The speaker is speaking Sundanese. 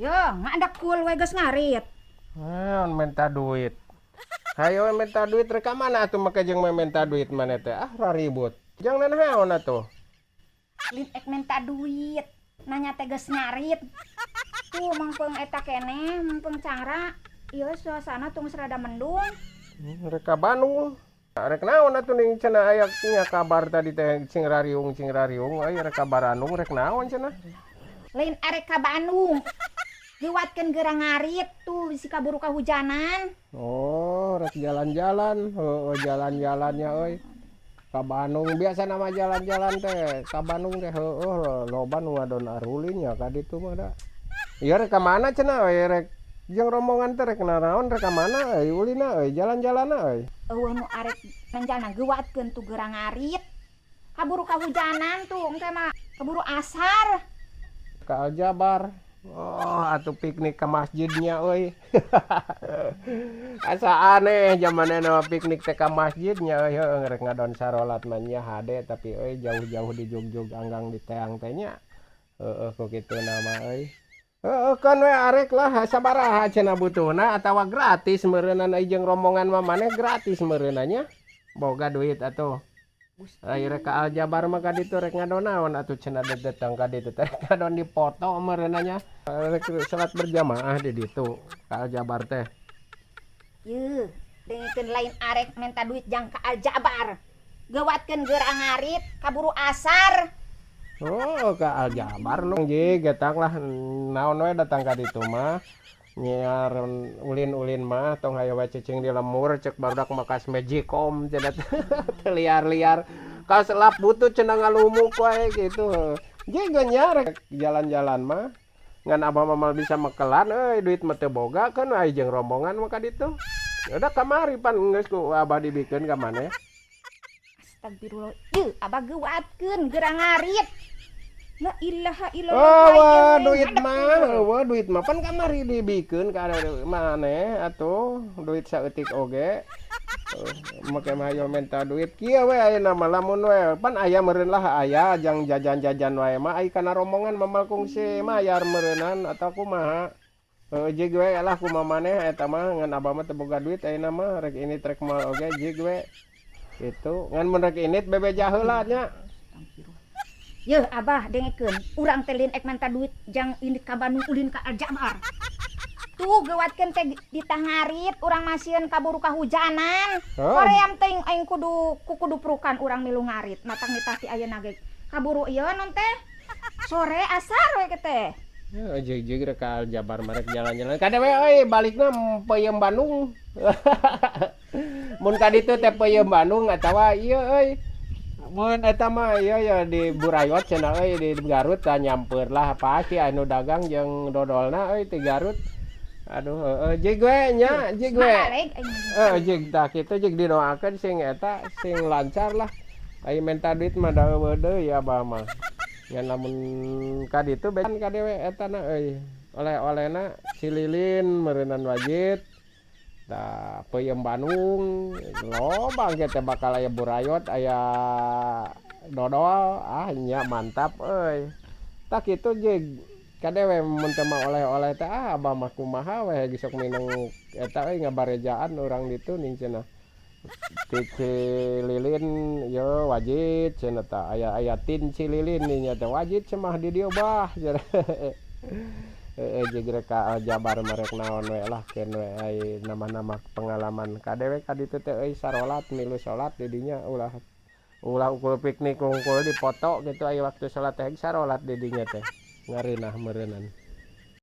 Yo, ngadak kul we geus ngarit. Naon minta duit? Hayo we minta duit, rek ka mana atuh make jeung minta duit maneh teh? Ah, raribut. Jang naon atuh? Lin ek minta duit. Nanya teh geus ngarit. Tuh mangpeung eta keneh, mangpeung cangra. Ieu suasana tong rada mendung. Rek ka Bandung. Rek naon atuh ning cenah aya nya kabar tadi teh cing rariung euy, rek ka Bandung rek naon cenah? Lain arek ka Bandung. Gewatkeun geura ngarit tuh bisi kaburu kahujanan. Oh, rek jalan-jalan. Heueuh, jalan-jalannya euy. Ka Bandung biasa nama jalan-jalan teh. Ka Bandung teh heueuh, loba nu ngadon arulin nya ka ditu mah da. Ieu rek ka mana cenah euy, rek jeung rombongan teh rek nanaon, rek ka mana euy ulina euy, jalan-jalanna euy? Eueuh nu arek menjalna, gewatkeun tuh geura ngarit. Kaburu kahujanan tuh engke mah kaburu asar. Ka Aljabar. Oh, atuh piknik ke masjidnya euy. Asa aneh zaman mah piknik teh ka masjidnya euy, heueuh, rek ngadon sarolat mah nya hade, tapi euy jauh-jauh di jugjug anggang di teang teh nya. Heueuh, ku kituna mah euy. Heueuh, keun we arek lah, sabaraha cenah butuhna atawa gratis meureunana jeung rombongan mah maneh gratis meureunna nya. Boga duit atuh. Ai rek ka Aljabar mah ka ditu rek ngadon naon atuh cenah datang ka ditu teh, rek ngadon dipoto meureunna nya. Rek salat berjamaah di ditu ka Aljabar teh. Yeuh, dengekeun, lain arek minta duit jang ka Aljabar. Gewatkeun geura ngarit, kaburu asar. Oh, ka Aljabar nu jig eta lah naon we datang ka ditu mah. Nyiar ulin-ulin mah tong hayo we cicing di lemur, cek barudak mah kas magicom cenah, teu liar-liar. Kas lap butut cenah, ngalumuk wae gitu. Jig nya rek jalan-jalan mah. Ngan abah mah moal bisa mekelan euy, duit mah teu boga kan ai jeung rombongan mah ka ditu. Udah kamari pan geus ku abah dibikeun ka maneh. Astagfirullah. Yeuh, abah gewatkeun geura ngarit. La ilaha illallah. Oh, wah, Hayang duit ngadep mah, eueuh. Wah, duit mah pan kamari dibikeun ka maneh atuh, duit saeutik oge. Make mah hayo minta duit kieu we ayeuna mah, lamun we pan aya meureun lah, aya jang jajan-jajan wae mah, ai kana rombongan mah moal kungsi mayar meureunan atau kumaha. Heueuh, jig we lah kumaha maneh eta mah, ngan abah mah teu boga duit ayeuna mah, rek indit rek moal oge jig we. Kitu, ngan mun rek indit bebeja heula nya. Yeuh, abah dengekeun, urang teh lain ek minta duit jang indit ka Bandung ulin ka Aljabar. Tuh gewatkeun teh ditah ngarit, urang masieun kaburu kahujanan. Oh. Hoream teh aing kudu kudu prukan urang milu ngarit, matang nitah ti ayeuna ge. Kaburu ieu non teh? Sore asar we teh. Ya, jig-jig rek ka Aljabar mah rek jalan-jalan. Kade we euy balikna peuyeum Bandung. Mun ka ditu teh peuyeum Bandung atawa ieu euy. Mun eta mah ieu ya di Burayot cenah euy, di Garut tah nyamper lah, pasti anu dagang jeung dodolna euy ti Garut. Aduh, heueuh, jig we nya, jig we. Balik aing. Eh, jig tah kitu, jig didoakeun sing eta sing lancar lah. Ai minta duit mah da eueuh deui abah mah. Ngan lamun ka ditu bejan ka dewe etana euy. Oleh-olehna cililin meureunan wajit. Tah peuyeum Bandung loba ge teh, bakal aya burayot, aya dodol, ah nya mantap euy. Tah kitu jig kadewe mun teu mah oleh-oleh teh, ah abah mah kumaha we sok mineng eta euy, ngabarejaan urang ditu ning cenah. Ti cililin ye wajit cenah tah, aya aya tin cililin nya teh wajit cenah di dieu bah cenah. Heeh, jeung rek ka Aljabar mah rek naon we lah, keun we ai nama-nama pengalaman kadewe ka ditu teh euy, sarolat milu salat di dinya, ulah ulah ukur piknik wungkul dipoto gitu, aya waktu salat teh sarolat di dinya teh ngareunah meureunnan.